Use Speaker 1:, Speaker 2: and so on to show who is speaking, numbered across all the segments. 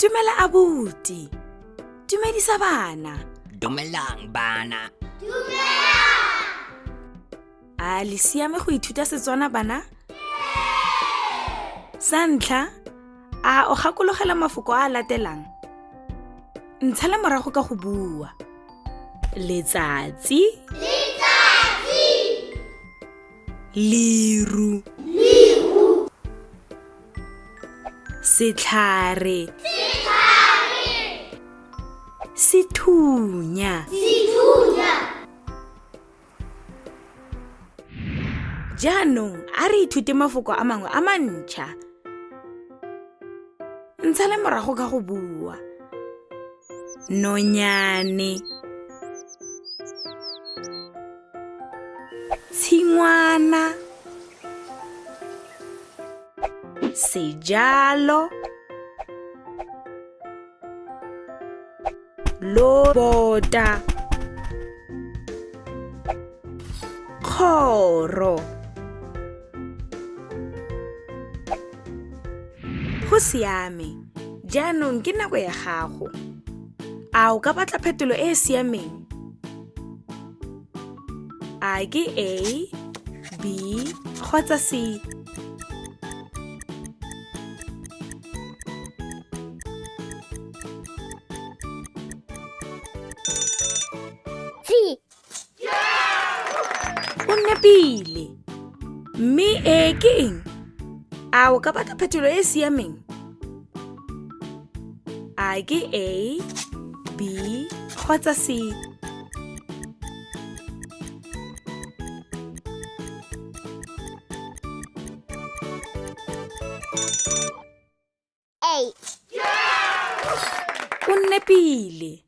Speaker 1: Dumela abuti. Dumedisa bana.
Speaker 2: Dumelang bana.
Speaker 1: A le siame go ithuta Setswana bana? Sa ntlha, a o gakologela mafoko a a latelang? Ntshala morago ka go bua. Letsatsi.
Speaker 3: Letsatsi.
Speaker 1: Leru.
Speaker 3: Leru.
Speaker 1: Setlhare.
Speaker 3: Setlhare.
Speaker 1: Sethunya.
Speaker 3: Sethunya.
Speaker 1: Jaanong a re ithute mafoko a mangwe a mantšha. Ntshale morago ka go bua. Nonyane. Tshingwana. Sejalo. Lobota. Kgoro. Go siame. Jaanong ke nako ya gago. A o ka batla phetolo e e siameng? A ke A, B kgotsa C?
Speaker 3: C.
Speaker 1: O nepile. Mme e ke eng? A o ka batla phetolo e e siameng? A ke A, B kgotsa C?
Speaker 3: A.
Speaker 1: O nepile.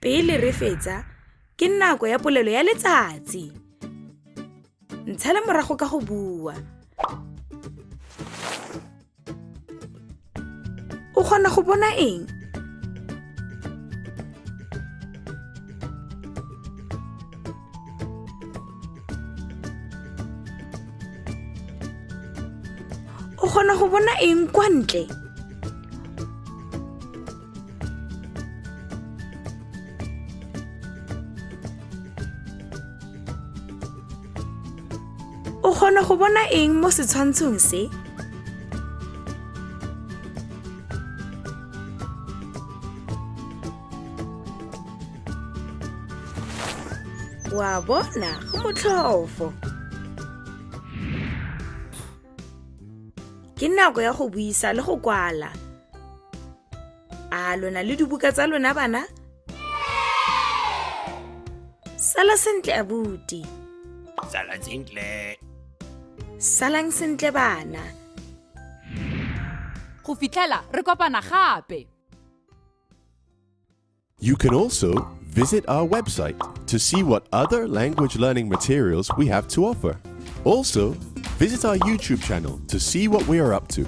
Speaker 1: Pele re fetsa, ke nako ya polelo ya letsatsi. Ntshale morago ka go bua. O kgona go bona eng? O kgona go bona eng kwa ntle? O kgona go bona eng mo setshwantshong se? Wa bona, go motlhofo. Ke nako ya go buisa le go kwala. A lona le dibuka tsa lona bana? Sala sentle abuti.
Speaker 2: Sala sentle.
Speaker 1: Salang sentle bana.
Speaker 4: Go fitlhela re kopana gape.
Speaker 5: You can also visit our website to see what other language learning materials we have to offer. Also, visit our YouTube channel to see what we are up to.